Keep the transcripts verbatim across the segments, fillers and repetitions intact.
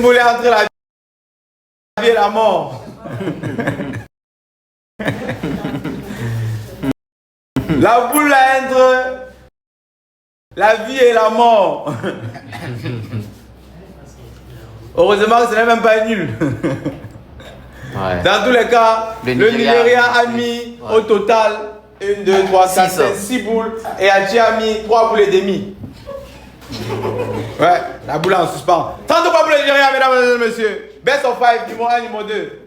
voulez entre la vie et la mort. La boule là entre la vie et la mort. Heureusement que ce n'est même pas nul. Ouais. Dans tous les cas, le Nigeria a mis au total une, deux, trois, quatre, cinq, six boules et Haïti a mis trois boules et demie. Ouais, la boule en suspens. Trente-trois boules Nigeria, mesdames et messieurs. Best of five, numéro un, numéro deux.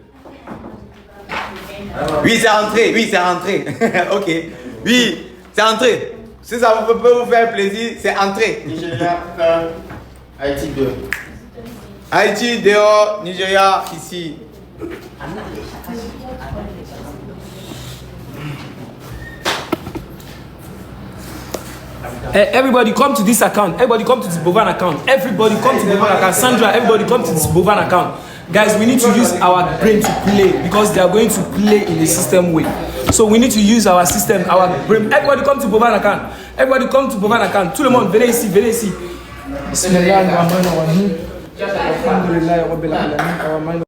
Oui, c'est rentré. Oui, c'est rentré. Ok. Oui, c'est rentré. Si ça peut vous faire plaisir, c'est entré. Nigeria un, Haïti deux. Haïti dehors, Nigeria ici. Eh, everybody come to this account. Everybody come to this Bovan account. Everybody come to Bovan account. Sandra, everybody come to this Bovan account. Guys, we need to use our brain to play because they are going to play in a system way. So we need to use our system, our brain. Everybody come to Bovan account. Everybody come to Bovan account. Tout le monde, venez ici, venez ici. Bismillahirrahmanirrahim. Alhamdulillahi Rabbil Alamin. Arrahmanirrahim.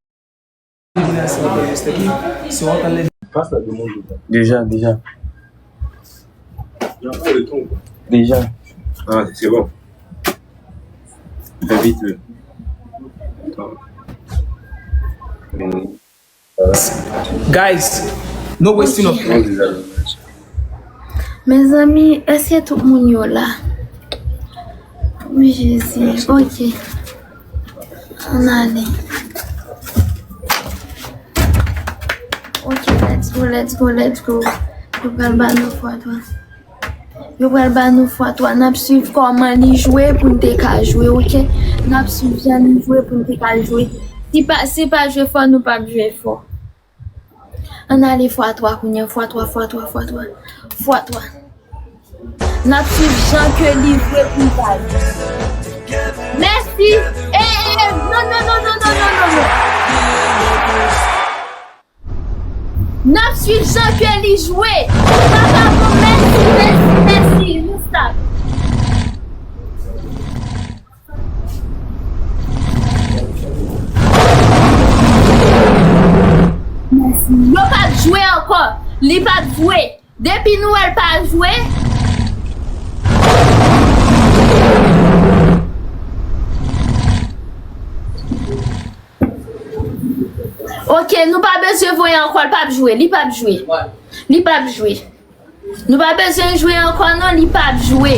Déjà, déjà. Déjà. Ah, c'est bon. Fè vit, men. Guys, no wasting of time. Mezanmi, èske tout moun yo la? Wi, Jezi. Ok. Ann ale. Ok, let's go, let's go, let's go. Yo pral ba nou fwa twa. Yo pral ba nou fwa twa. N ap swiv kòman li jwe pou n te ka jwe, ok? N ap swiv jan li jwe pou n te ka jwe. Si pa, si pa jwe fò, nou p ap jwe fò. Ann ale fwa twa kounye a, fwa twa, fwa twa, fwa twa, fwa twa. N ap swiv jan ke li vle pou n pale. Mèsi. E, e, e, non, non, non. N ap swiv jan ke li jwe. Papa bon, mèsi, mèsi, mèsi. Nou stop. Yo p ap jwe ankò. Li p ap jwe. Depi nou wè l pa jwe. Ok, nou pa bezwen voye ankò, l p ap jwe, li p ap jwe. Li p ap jwe. Nou pa bezwen jwe ankò non, li p ap jwe.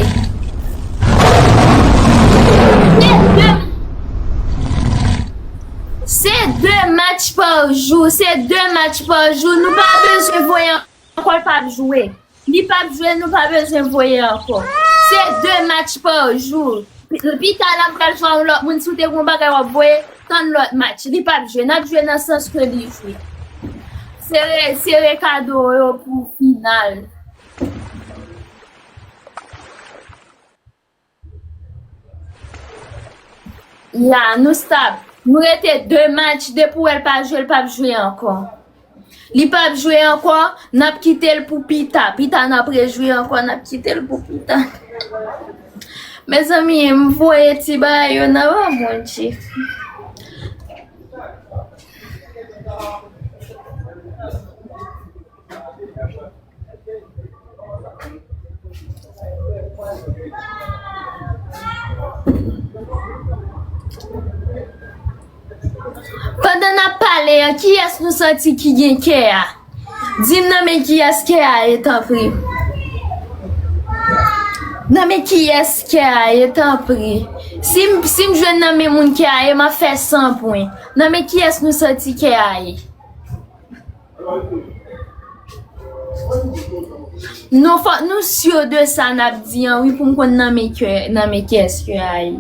Se de, se de match pa jou, se de match pa jou, nou pa bezwen voye ankò, l p ap jwe. Li p ap jwe, nou pa bezwen voye ankò. Se de match pa jou. Pita n ap pral jwe a yon lòt moun, si w te gen yon bagay w ap voye, tann lòt match. Li p ap jwe, n ap jwe nan sans ke li jwe. Sere, sere kado yo pou final. Ya, nou stop. Nou rete de match, depi w wè l pa jwe, l p ap jwe ankò. Li p ap jwe ankò, n ap kite l pou pita. Pita n ap rejwe ankò, n ap kite l pou pita. Mezanmi, m voye ti bagay yo nan men Bondye. Pandan n ap pale an, kiyès nou santi ki gen kè a? Di m nan men kiyès kè a ye, tanpri. Nan men kiyès kè a ye, tanpri. Si m, si m jwenn nan men moun kè a ye, m ap fè san pwen. Nan men kiyès nou santi kè a ye? Non, fòk nou si de sa n ap di an, wi, pou m konn nan men kè, nan men kiyès kè a ye.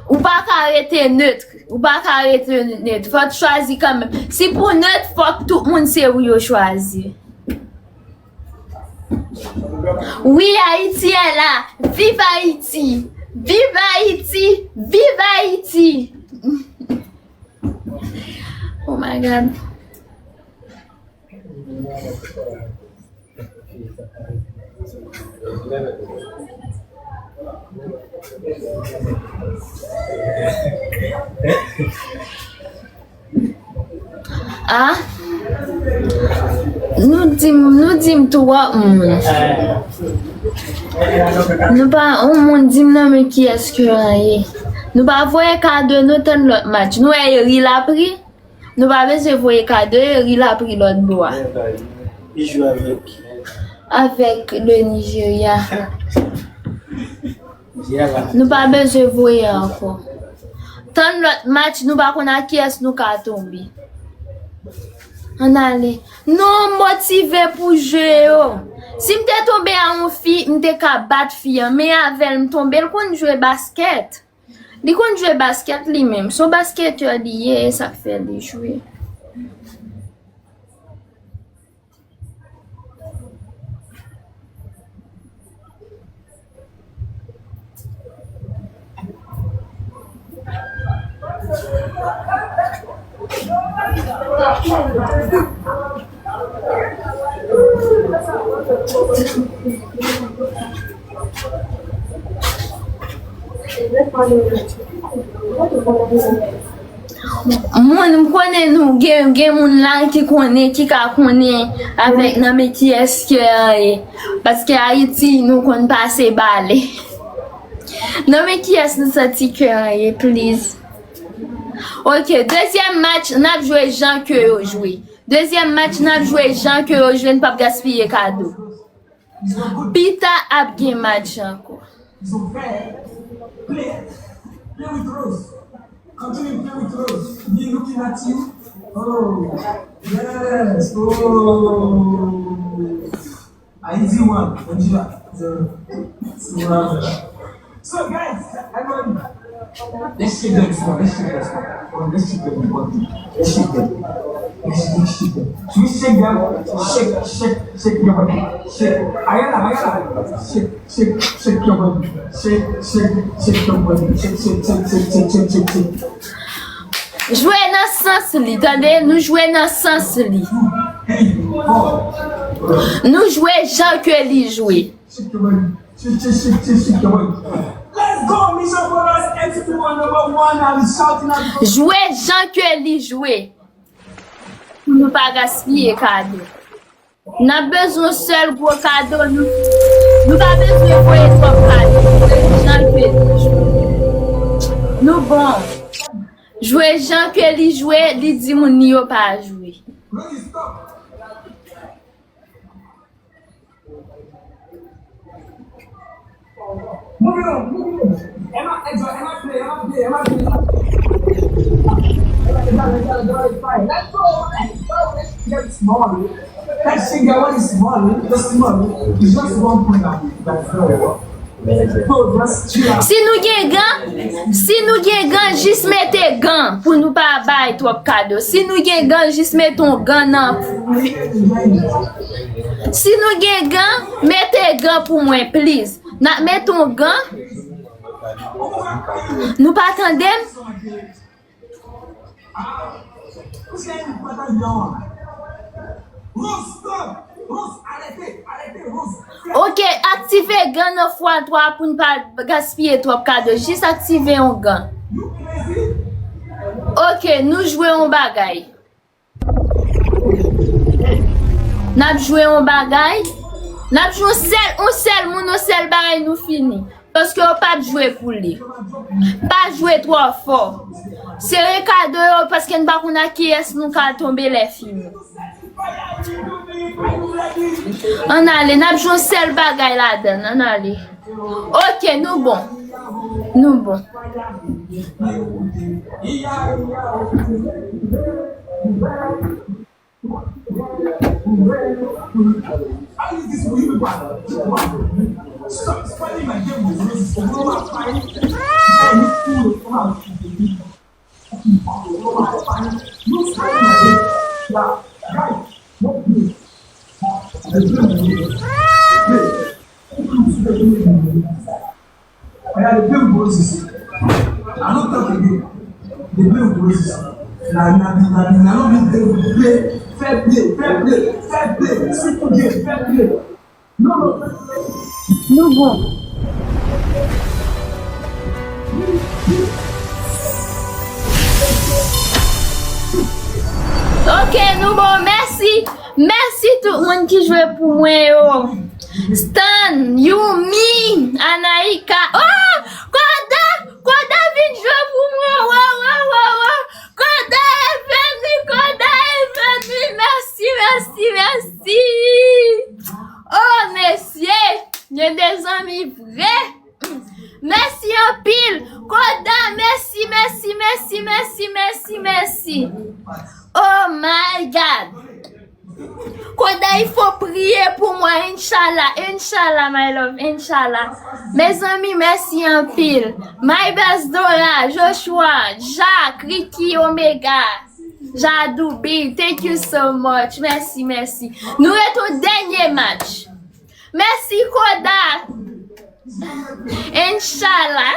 Ou pa ka rete net, ou pa ka rete net. Fòk chwazi kanmenm. Si pou net, fòk tout moun se ou yo chwazi. Wi, Ayiti est là. Vive Haïti. Vive Haïti. Vive Haïti. Oh my God. Ah, nou di m, nou di m twòp moun. Nou pa, yon moun di m nan men kiyès ke an ye. Nou pa voye kado, nou tann lòt match. Nou wè Eri l ap ri. Nou pa bezwen voye kado, Eri l ap ri lòt bò a. Li jwe avèk. Avèk le Nigeria. Nou pa bezwen voye ankò. Tann lòt match, nou pa konn ak kiyès nou ka tonbe. Ann ale. Nou motive pou jwe yo. Si m te tonbe a yon fi, m te ka bat fi an, men avè l m tonbe, l konn jwe baskèt. Li konn jwe baskèt li menm. Se yon basketè li ye, e sa k fè li jwe. Moun, m konnen nou gen, gen moun la ki konnen, ki ka konnen avèk nan men kiyès ke an ye. Paske Ayiti, nou konn pase bale. Nan men kiyès nou santi ke an ye, please. Ok, dezyèm match, n ap jwe jan ke yo jwe. Dezyèm match, n ap jwe jan ke yo jwe, n p ap gaspiye kado. Pita ap gen match ankò. So, guys, everyone, let's shake them, let's shake them, let's shake them, let's shake them. Let's shake them. Let's shake them. Let's shake them. Shake, shake, shake, shake your body. Shake. Ayala, ayala. Shake, shake, shake your body. Shake, shake, shake your body. Shake, shake, shake, shake, shake, shake, shake, shake. Jwe nan sans li, tande, nou jwe nan sans li. Nou jwe jan ke li jwe. Jwe jan ke li jwe. Pou nou pa gaspiye kado. N ap bezwen sèl gwo kado, nou, nou pa bezwen voye twòp kado. Jwe jan ke li jwe. Nou bon. Jwe jan ke li jwe, li di moun li yo pa jwe. Si nou gen gan, si nou gen gan, jis mete gan pou nou pa bay twòp kado. Si nou gen gan, jis mete yon gan nan. Si nou gen gan, mete gan pou mwen, please. N ap mete yon gan. Nou pa tande m? Ok, aktive gan nan fwa twa pou n pa gaspiye twòp kado. Jis aktive yon gan. Ok, nou jwe yon bagay. N ap jwe yon bagay. N ap jwe yon sèl, yon sèl moun, yon sèl bagay, nou fini. Paske yo p ap jwe pou li. Pa jwe twò fò. Sere kado yo, paske n pa konn ak kiyès nou ka tonbe lè fini. Ann ale, n ap jwe yon sèl bagay ladan l. Ann ale. Ok, nou bon. Nou bon. Gade, depi m gwo zis. Alò, tanke gen. Depi m gwo zis. La, la, la, la, la, la, vin deble, fè ble, fè ble, fè ble, si pou Dye, fè ble. Non, non, fè ble. Nou bon. Ok, nou bon, mèsi. Mèsi tout moun ki jwe pou mwen yo. Stan, Yumi, Anaïka. Oh! Koda! Koda vin jwe pou mwen. Wow, wow, wow, wow. Koda Eveni, Koda Eveni. Mèsi, mèsi, mèsi. Oh, mesye. Gen de zanmi vre. Mèsi anpil. Koda, mèsi, mèsi, mèsi, mèsi, mèsi, mèsi. Oh my God. Koda, il faut prier pour moi, Inshallah, Inshallah, my love, Inshallah. Mezanmi, mèsi anpil. My best Dora, Joshua, Jacques, Ricky, Omega, Jadoubi, thank you so much. Mèsi, mèsi. Nou ret yon dènye match. Mèsi, Koda. Inshallah.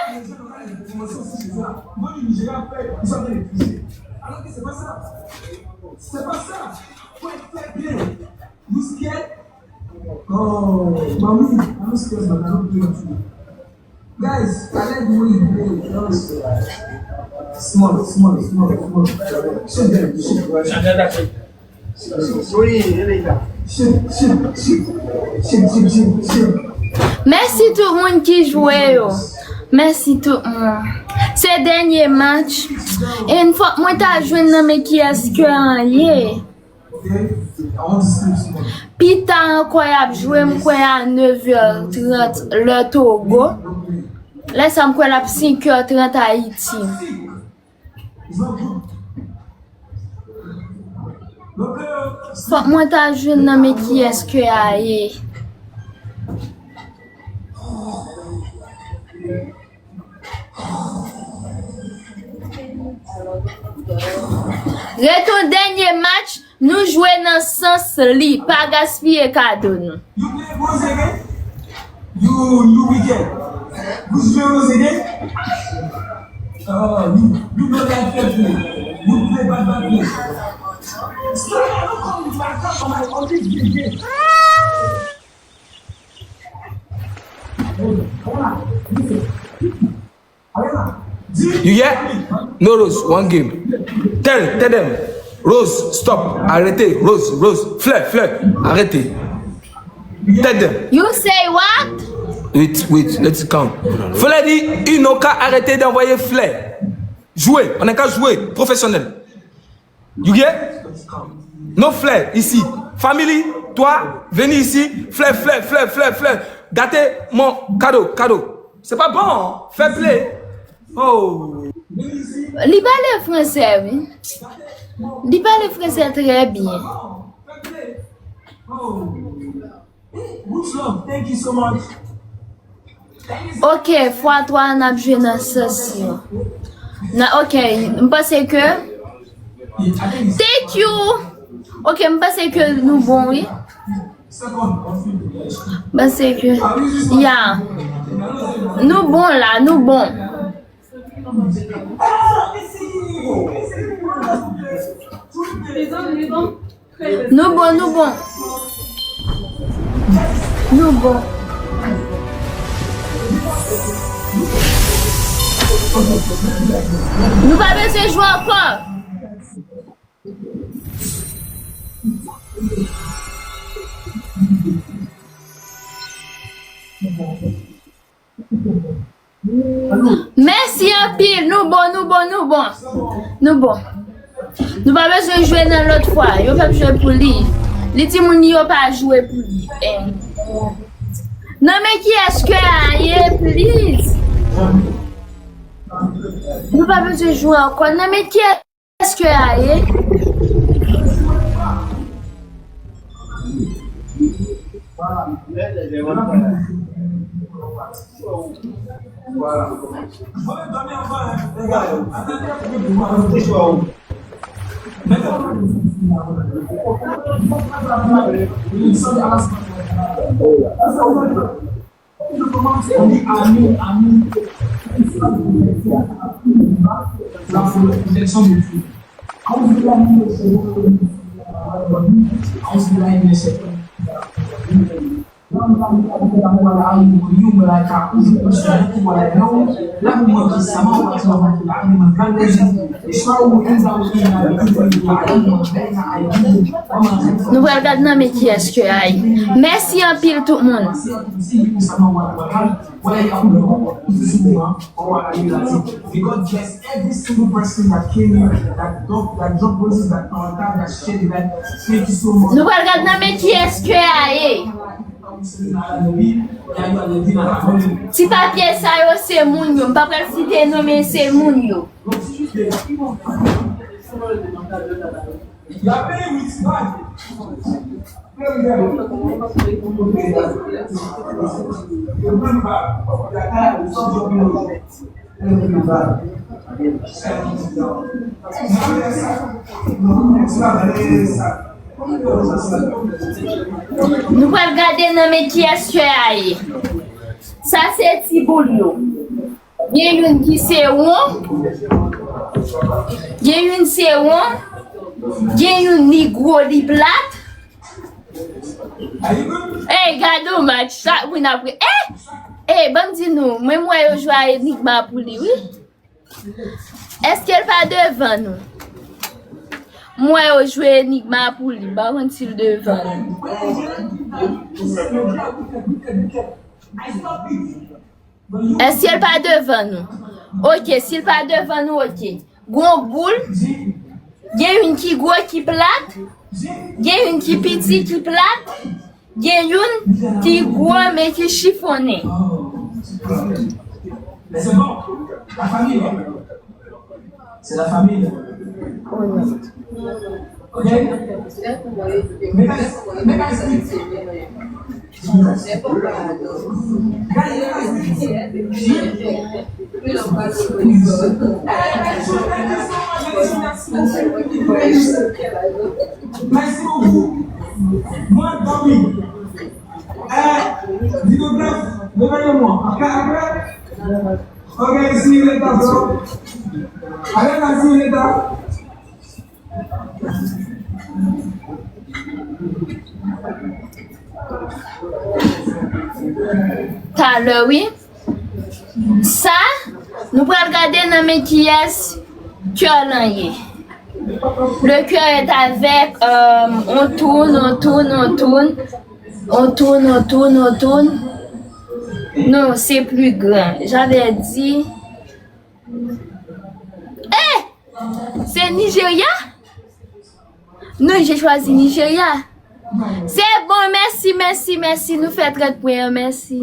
Guys, I like the way you play. Small, small, small, small. Shake them, shake them. Mèsi tout moun ki jwe yo. Mèsi tout moun. Se dènye match. E fòk mwen ta jwenn nan men kiyès ke an ye. Pita ankò y ap jwe, m kwè a nev è trant lè Togo. Lè sa m kwè l ap senk è trant Ayiti. Fòk mwen ta jwenn nan men kiyès ke a ye. Ret yon dènye match, nou jwe nan sans li, pa gaspiye kado nou. You play rose again? You, you wicked. Who's playing rose again? Oh, you, you know that fair play. You play bad, bad play. Stop, I don't come with my cup on my, on this big game. Hold on, hold on. Listen. You hear? No Rose, one game. Tell, tell them. Rose, stop. Arete. Rose, Rose. Flè, Flè. Arete. Tell them. You say what? Wait, wait, let it count. Flè di, il n'a qu'à arrêter d'envoyer Flè. Jwe. On n'a qu'à jouer. Professionnel. You get? Non, Flè, isi. Family, toi, veni isi. Flè, Flè, Flè, Flè, Flè. Gate mon kado, kado. Se pa bon, fair play. Oh. Li pale fransè, wi. Li pale fransè trè byen. Much love. Thank you so much. Ok, fwa twa a n ap jwe nan sans yo. Nan, ok, m panse ke. Thank you. Ok, m panse ke nou bon, wi. M panse ke. Ya. Nou bon la, nou bon. Nou bon, nou bon. Nou bon. Nou pa bezwen jwe ankò. Mèsi anpil. Nou bon, nou bon, nou bon. Nou bon. Nou pa bezwen jwe nan lòt fwa. Yo p ap jwe pou li. Li di moun yo pa jwe pou li. Eh. Non, men kiyès ke a ye, please? Nou pa bezwen jwe ankò. Non, men kiyès ke a ye? Nou pral gad nan men kiyès ke a ye. Mèsi anpil tout moun. Nou pral gad nan men kiyès ke a ye. Ti papye sa yo se moun yo. M pa pral site non men se moun yo. Nou pral gade nan men kiyès ke a ye. Sa se ti boul yo. Gen youn ki se won. Gen youn se won. Gen youn li gwo, li plat. Ey, gade yon match, chak moun ap ri. Ey! Ey, ban m di nou, mwen m wè yo jwe a Enigma pou li, wi. Èske l pa devan nou? M wè yo jwe Enigma pou li, m pa konn si l devan nou. Èske l pa devan nou? Oke, si l pa devan nou, oke. Gon boul, gen youn ki gwo, ki plat, gen youn ki piti, ki plat, gen youn ki gwo, men ki chifonnen. Se la fami. Ok? Mwen ka, mwen ka esplike. Mèsi bokou. Mwen, Bobby. Eh, videograf, leve yon mwa. Apre, apre. Ok, isi leta, bro. Ale la, isi leta. Talè, wi. Sa, nou pral gade nan men kiyès kè lan ye. Le cœur est avec, euh, on tourne, on tourne, on tourne. On tourne, on tourne, on tourne. Non, c'est plus grand. J'avais dit. Eh! Se Nigeria? Non, j'ai choisi Nigeria. Se bon, mèsi, mèsi, mèsi. Nou fè trant pwen an, mèsi.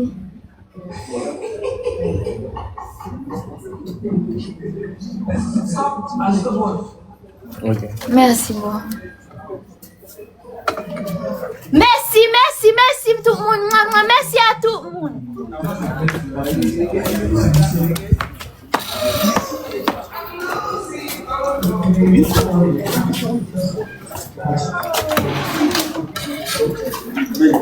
Ok. Mèsi, bon. Mèsi, mèsi, mèsi tout moun. Mwa, mwa, mèsi a tout moun.